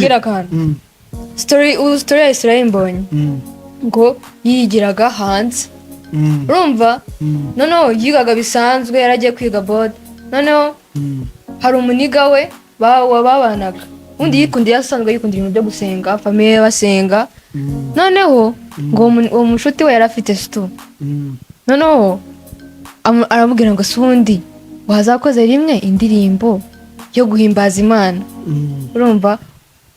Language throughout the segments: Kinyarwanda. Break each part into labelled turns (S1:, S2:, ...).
S1: Nkubwire akantu. Story, ubu story ya Israel Mbonyi, ngo yigiraga hanze, urumva? Noneho yigaga bisanzwe, yaragiye kwiga board. Noneho hari umuniga we babanaga, ubundi yikundiye, asanzwe yikundira ibintu byo gusenga, famille basenga. Noneho ngo uwo mushuti we yari afite stu. Noneho aramubwira ngo: "Si ubundi wazakoze rimwe indirimbo yo guhimbaza Imana?" Urumva,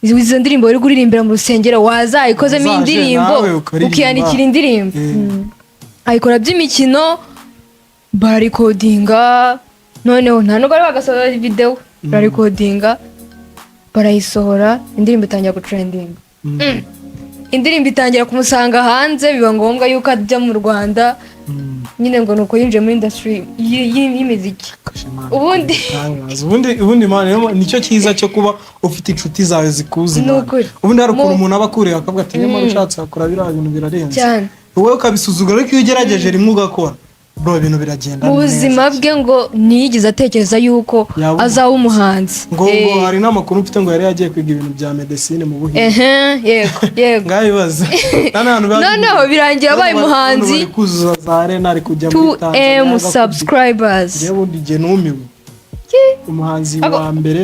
S1: izo ndirimbo uri kuririmbira mu rusengero wazayikozemo
S2: Wazaje
S1: indirimbo,
S2: nawe ukaririmba.
S1: ukiyandikira indirimbo. Ayikora by'imikino, bararikodinga. Noneho nta nubwo bari bagasohora videwo, bararikodinga, barayisohora, indirimbo itangira gutrendinga. Indirimbo itangira kumusanga hanze, biba ngombwa yuko ajya mu Rwanda. Nyine ngo nuko yinjiye muri industry y'imiziki.
S2: Itangaza. Ubundi man, rero nicyo cyiza cyo kuba ufite inshuti zawe zikuzi,
S1: Ni
S2: man.
S1: ukuri.
S2: Ubundi hari ukuntu umuntu aba akureba akavuga ati: "Nyamara ushatse wakora biriya bintu, birarenze."
S1: Cyane.
S2: Wowe ukabisuzugura, ariko iyo ugerageje rimwe ugakora, bro, ibintu biragenda
S1: Mu buzima
S2: neza.
S1: bwe ngo ntiyigeze atekereza yuko
S2: Yaba
S1: azaba umuhanzi.
S2: Ngo hari n'amakuru mfite ngo yari yagiye kwiga ibintu bya medicine mu Buhinde.
S1: Ehe, yego.
S2: Ngaho ibaze. Nta n'ahantu biba
S1: Noneho birangira abaye umuhanzi.
S2: Bari kuzuza za arena, ari kujya muri Tanzania,
S1: 2M
S2: agakubita.
S1: subscribers.
S2: Njyewe ubundi igihe numiwe, umuhanzi wa mbere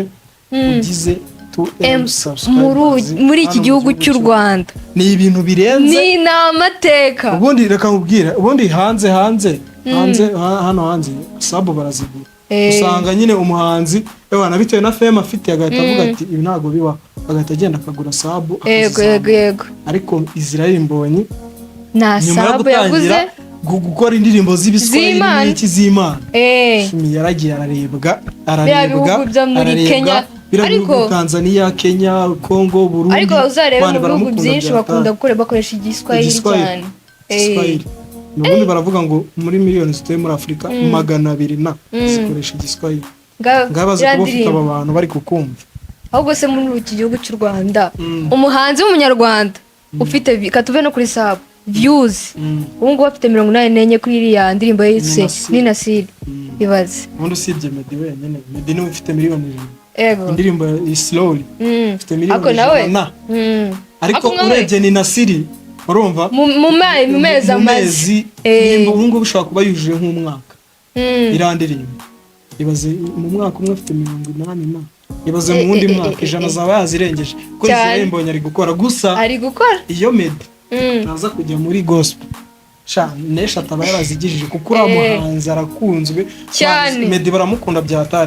S2: ugize 2M
S1: M
S2: subscribers
S1: muri iki
S2: hano mu
S1: gihugu cy'u Rwanda.
S2: Ni ibintu birenze.
S1: Ni amateka.
S2: Ubundi reka nkubwire, ubundi hanze hano hanze sub barazigura. Usanga nyine umuhanzi, ewana, bitewe na fame afite, agahita avuga ati: "Ibi ntabwo bibaho," agahita agenda akagura sub, akazizamura.
S1: Yego yego
S2: Ariko Israel Mbonyi,
S1: nta
S2: nyuma yo
S1: sub yaguze.
S2: gutangira gukora indirimbo z'ibiswahili
S1: Z'Imana.
S2: n'iki z'Imana, Shimi yaragiye ararebwa, ararebwa,
S1: Biriya bihugu byo muri
S2: ararebwa.
S1: Kenya.
S2: Biriya bihugu, Tanzania, Kenya, Congo, Burundi,
S1: Ariko uzarebe
S2: bana
S1: mu bihugu
S2: baramukunda
S1: byinshi
S2: bya
S1: bakunda
S2: hatari.
S1: gukora, bakoresha Igiswahili
S2: Igiswahili.
S1: cyane.
S2: Igiswahili. Ubundi baravuga ngo muri miliyoni zituye muri Afurika, 200 na zikoresha Igiswahili. Ngaho bazi
S1: Iriya
S2: kuba ufite
S1: ndirimbo.
S2: aba bantu bari kukumva.
S1: Ahubwo se muri iki gihugu cy'u Rwanda, umuhanzi w'Umunyarwanda ufite katuve no kuri sub, views, ubu ngubu afite 84 kuri iriya ndirimbo yise
S2: Ninasiri.
S1: Ninasiri. Ibaze.
S2: Ubundi usibye Meddy wenyine, Meddy niwe ufite miliyoni 100. Indirimbo ya Slowly ifite miliyoni
S1: Ariko nawe
S2: 100 na ariko
S1: Ariko nkawe-
S2: urebye Ninasiri, urumva,
S1: mu mezi
S2: mu
S1: amaze
S2: mezi, nimba ubu ngubu ushobora kuba yujuje nk'umwaka iriya ndirimbo. Ibaze, mu mwaka umwe afite 80 na, ibaze mu wundi mwaka, 100 azaba yazirengeje, kuko
S1: Cyane.
S2: Israel Mbonyi ari gukora gusa.
S1: Ari gukora.
S2: Iyo Meddy naza kujya muri gospel, sha, n'eshatu aba yarazigijije, kuko uriya muhanzi arakunzwe.
S1: Cyane.
S2: Meddy baramukunda bya hatari.